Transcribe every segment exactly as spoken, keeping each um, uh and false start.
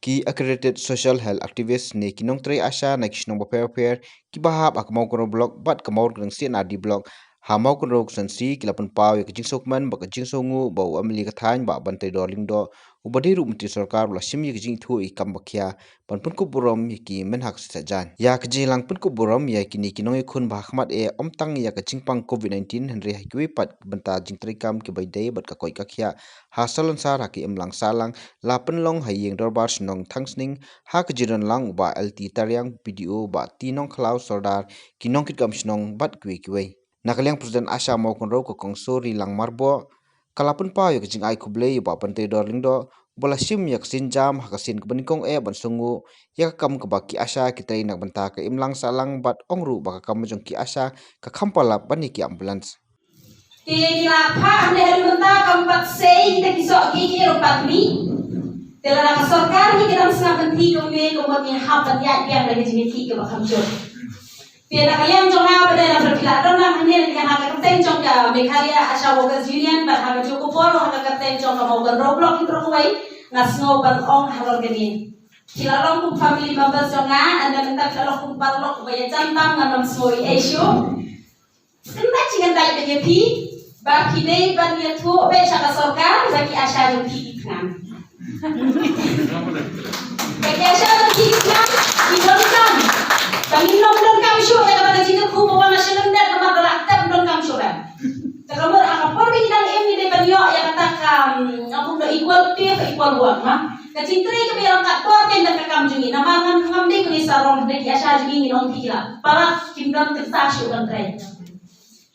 Ki accredited social health activist ne ki nongtrei ASHA na ki shnong bapher bapher kiba hap ha ka Mawkynrew Block bad ka Mawryngkneng C&RD Block ha Mawkynrew Constituency ki la pynpaw ïa ka jingsngewkmen bad ka jingsngewnguh ba u MLA ka thaiñ Bah Banteidor Lyngdoh uba dei ruh u Myntri Sorkar u la shim ïa ka jingithuh ïa ki kam ba khia ban pynkup burom ïa ki mynha ka sngi Saitjaiñ. Ïa ka jingïalang pynkup burom ïa kine ki nongïakhun ba hakhmat eh ym tang ïa ka jingpang covid nineteen hynrei ha kiwei pat ki bynta jingtrei kam kiba ïadei bad ka koit ka khiah ha salonsar ha ka imlang sahlang la pynlong ha ïing dorbar shnong Thangsning ha ka jingdon lang u Bah L T Tariang, BDO, Bah T Nongkhlaw Sordar, ki nongkitkam shnong bad kiwei kiwei. Na ka liang President ASHA Mawkynrew ka Kong Surilang Marboh ka la pynpaw ïa ka jingai khublei ïa u Bah Banteidor Lyngdoh uba la shim ïa ka sienjam ha ka sien kaba nyngkong eh ban sngewnguh ïa ka kam kaba ki ASHA ki trei na ka bynta ka imlang sahlang bad ong ruh ba ka kam jong ki ASHA ka kham palat ban ïa ki ambulance. Te ki la phah ne haduh mynta kam pat sei kita ki soh ki ki ruh pat ni. Te lada ka sorkar ngi ki dang sngap ban thi kumne ka mut ngi hap ban ïaid biang da ka jingïakhih kaba kham jur. Te na ka liang jong nga ba dei na pyrkhat don lang hangne na ka kyrteng jong ka Meghalaya ASHA Workers Union bad ha ka juh ka por ha ka kyrteng jong ka Mawkynrew Block Hynñiewtrep nga sngew ban ong halor kane. Ki la long kum family members jong nga, and then mynta ki la long kum paralok ba ïa jan tam ngan ym sngew ei ei shuh. Kynta jingkyntait ba ïa phi ba phi dei ban ïathuh beit sha ka sorkar ba ki ASHA jong phi ki thngan. Ba ki ASHA jong phi ki thngan, ki donkam. Ba ngin ym donkam shuh ïa kaba ka jingkyrkhu ba wan na sha lyndet namar ba la tep donkam shuh ba. Te ka mut ha ka por ba ngi dang im ngi dei ban ïoh ïa kata ka, mm, ngam kum da equal pay for equal work ma. Ka jingtrei kaba ïa lang katto kein da ka kam jong ngi namar ngam, ngam dei ban ïa sarong da ki ASHA jong ngi, ngin ong phi ki la palat, kim don kynta shuh ban trei.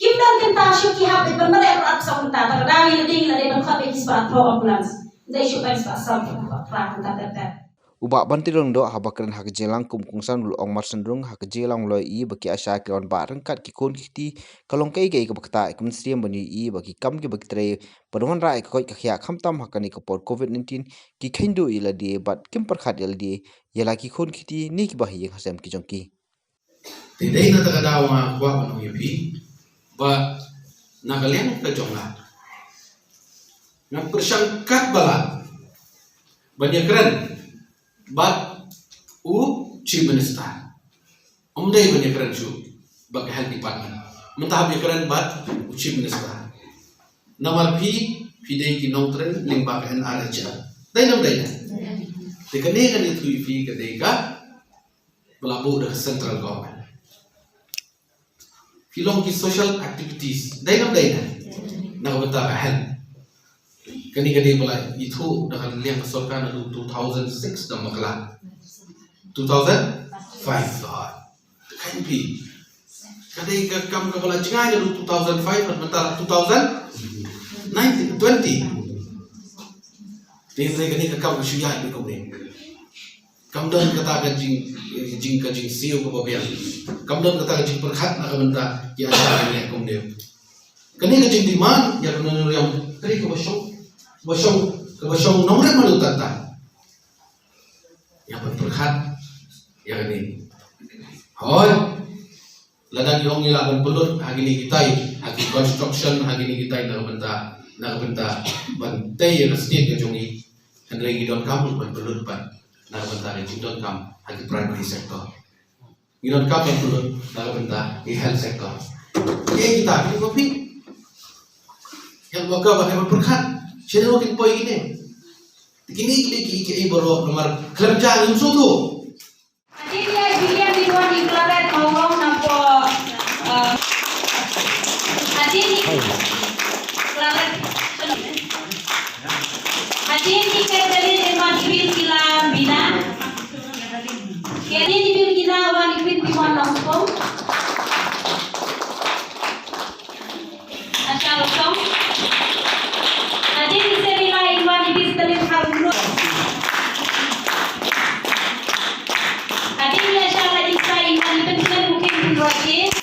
Kim don kynta shuh, ki hap ban mareh arphew kynta, ta ka daw ïa la dei, la dei ban khot ïa ki spah arphew ambulance. Dei shuh ban spah saw, spah phra kynta tep tep. U Bah Banteidor Lyngdoh haba kren ha ka jingïalang kum u kongsan u la ong marsien rung ha ka jingïalang u la ïohi ba ki ASHA ki la wan bah ryngkat ki khun ki kti, ka long kaei kaei kaba ktah ïa ka mynsiem ban ïohi ba ki kam kiba ki trei ban wanrah ïa ka koit ka khiah khamtam ha kane ka por covid nineteen, ki kheiñ duh ïa lade bad kim pyrkhat ïa lade, ïa la ki khun ki kti ne kiba ha ïing ha sem ki jong ki. Te dei na kata ka daw nga kwah ban ong ïa phi ba na ka liang ka jong nga, nga pyrshang katba lah ban ïakren bad u Chief Minister. Ym dei ban ïakren shuh bad ka Health Department, mynta hap ïakren bad u Chief Minister. Namar phi, phi dei ki nongtrei lyngba ka NRHL. Dei ne ym dei? Te kane ngan ïathuh ïa phi ka dei ka ba la buh da ka central government. Ki long ki social activities, dei ne ym dei? Na ka bynta ka health. Kane ka dei ba la ithuh da ka liang ka sorkar naduh two thousand six da bakla. Two thousand five. Kan phi. Ka dei ka kam kaba la jngai naduh two thousand five bad mynta two thousand nineteen, twenty. Te hynrei kane ka kam ka shu ïaid kumne. Kam don kata ka jing, jing, ka jingsiew kaba biang. Kam don kata ka jingpyrkhat na ka bynta ki ASHA ne kumne. Kane ka jingdemand ïa ka nongrim, kane kaba shong, kaba shong, kaba shong nongrim haduh katta. Ïa ban pyrkhat ïa kane. Hooid. Lada ngi ong ngi lah ban pynlut ha kine kitai, ha ki construction, ha kine kitai na ka bynta, na ka bynta ban tei ïa ka state ka jong ngi. Hynrei ngi donkam ban pynlut pat na ka bynta ka jingdonkam ha ki primary sector. Ngi donkam ban pynlut na ka bynta ki health sector. Ki kita ki ko pi. Health worker ba ban pyrkhat. Shen kin poi kine. Kine kine ki ki baroh namar khlem ja ngim sngewthuh. Hadien ïa Julian Ridwan Claret Mawlong na ko, eh, hadien ïa Claret. Hadien ïa Catherine Emma Queen Kila Bina. Hadien ïa Bill Kina Wan Queen Bimon Nongspong. Asha Rosong. Hadien i Serila Inwan i Bistalin Harun. Hadien i Asha Ladisa Inwan i Benjamin Mukim Pun Roje.